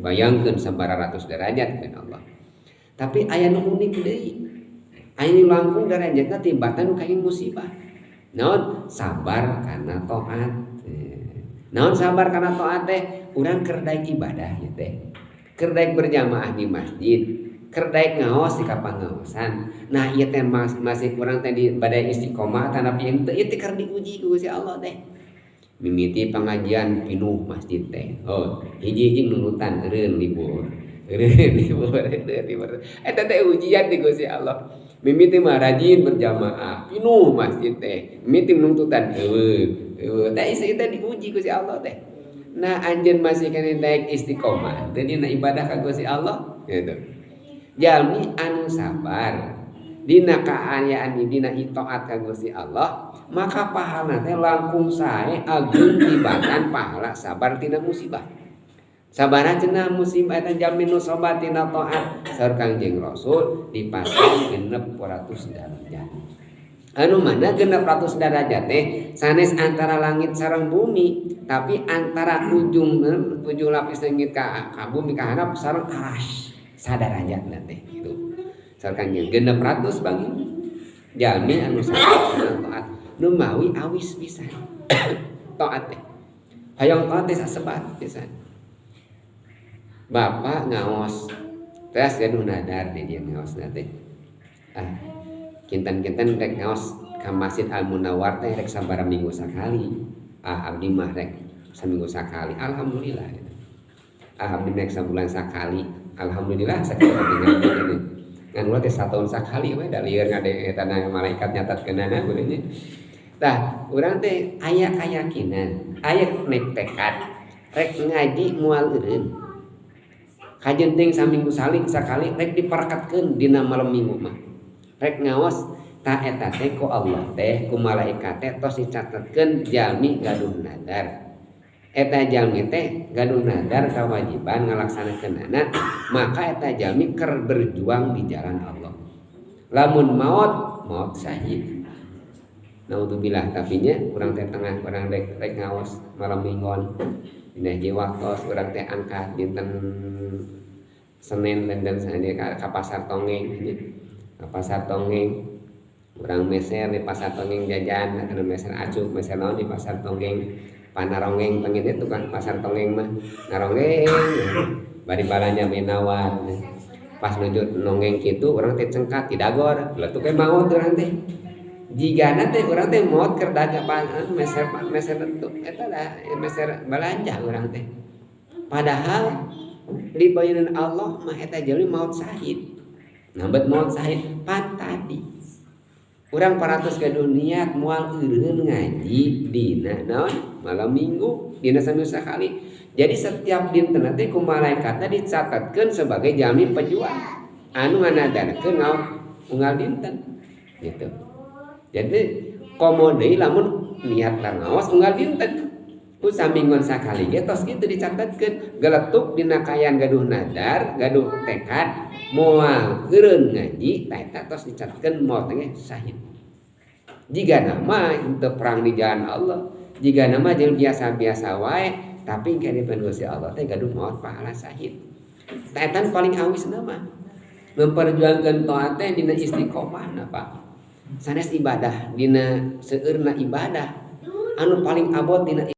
Bayangkeun sabaraha ratus derajat kan Allah. Tapi aya nu unik deui. Aya nu langkung derajatna tibatan nu kenging musibah. Naon? Sabar karena taat. Naon sabar karena taat teh? Urang keur daek ibadah ieu teh. Keur daek berjamaah di masjid, keur daek ngaos di kapangaosan. Nah, ieu teh masih kurang teh di badai istiqomah tanapi henteu, ieu teh keur diuji ku Gusti Allah teh. Mimiti pengajian pinuh masjid teh. Oh, hiji-hiji nundutan eureun libur. Eureun libur, eureun libur. Eta teh ujian di Gusti Allah. Mimiti mah rajin berjamaah, pinuh masjid teh. Mimiti nuntutan eueuh, eueuh. Teh isi teh diuji ku si Allah teh. Nah, anjeun masih keneh daek istiqomah teu dina ibadah ka Gusti Allah gitu. Jalmi anu sabar dina kaayaan dina itaat ka Gusti Allah, maka pahala teh langkung sae ageung tibatan pahala sabar tina musibah. Sabaraha cenah musibah eta jalmi nu sabar tina taat? Saur Kangjeng Rasul dipasang 600 derajat. Anu mana 600 derajat teh sanes antara langit sareng bumi, tapi antara ujung ujung lapis langit ka bumi ka handap sareng aras sadarajatna teh gitu. Saur Kangjeng 600 bangi jalmi anu sabar tina taat nu mawi awis pisan taat teh. Hayang taat teh sasebat pisan. Bapak ngaos teas gaduh nadar di dieu ngaosna teh. Ah, kinten-kinten rek ngaos ka Masjid Al Munawwar teh rek sabaraha minggu sakali. Ah, abdi mah rek saminggu sakali. Alhamdulillah gitu. Ah, abdi rek sabulan sakali. Alhamdulillah sakali abdi ngaji ini. Ngan ulah teh satahun sakali we da lieur ngade eta malaikat nyatatkeunana kudunya. Tah, urang teh aya kayakinan, aya nek tekad rek ngaji moal eureun. Kajen teuing saminggu sakali rek diparekatkeun dina malam minggu mah. Rek ngaos ta eta teh ku Allah teh ku malaikat teh tos dicatetkeun jalmi gaduh nadar. Eta jalmi teh gaduh nadar kewajiban ngalaksanakeunana, maka eta jalmi keur berjuang di jalan Allah. Lamun maot, maot syahid. Naudzubillah, tapi nya urang teh tengah urang rek, rek ngaos malam minggon. Dina hiji waktos urang teh angkat dinten Senin dan dan ka pasar Tonggeng nya. Ka pasar Tonggeng urang meser di pasar Tonggeng jajan, anu meser acuk, meser naon di pasar Tonggeng. Panarongeng pengen itu kan pasar Tonggeng mah naronggeng bari balanja menawan. Pas nuju nonggeng kitu urang teh cengkat didagor, letuk we maot urang teh. Jigana teh urang teh maot keur dagang meser meser letuk eta dah meser balanja urang teh. Padahal di bayaran Allah mah eta jalmi maot syahid. Nambet maot syahid pan tadi. Urang paratos gaduh niat moal eureun ngaji dina naon malam minggu dina saminggu sakali. Jadi setiap dinten teh ku malaikatna dicatatkeun sebagai jalmi pejuang anu nganadarkeun ngaos unggal dinten gitu. Jadi komo deui lamun niat ngaos unggal dinten ku saminggon sakali ge tos kitu dicatatkeun geletuk dina kaayaan gaduh nadar gaduh tekad moal eureun ngaji tah eta tos dicatatkeun maot ge syahid. Jika nama untuk perang di jalan Allah, jika nama jeung biasa-biasa wae, tapi kene Gusti Allah teh gaduh maot pahala syahid. Tah eta paling awis nama memperjuangkan taat teh dina istiqomah na Pak. Sanes ibadah dina seueurna ibadah anu paling abot dina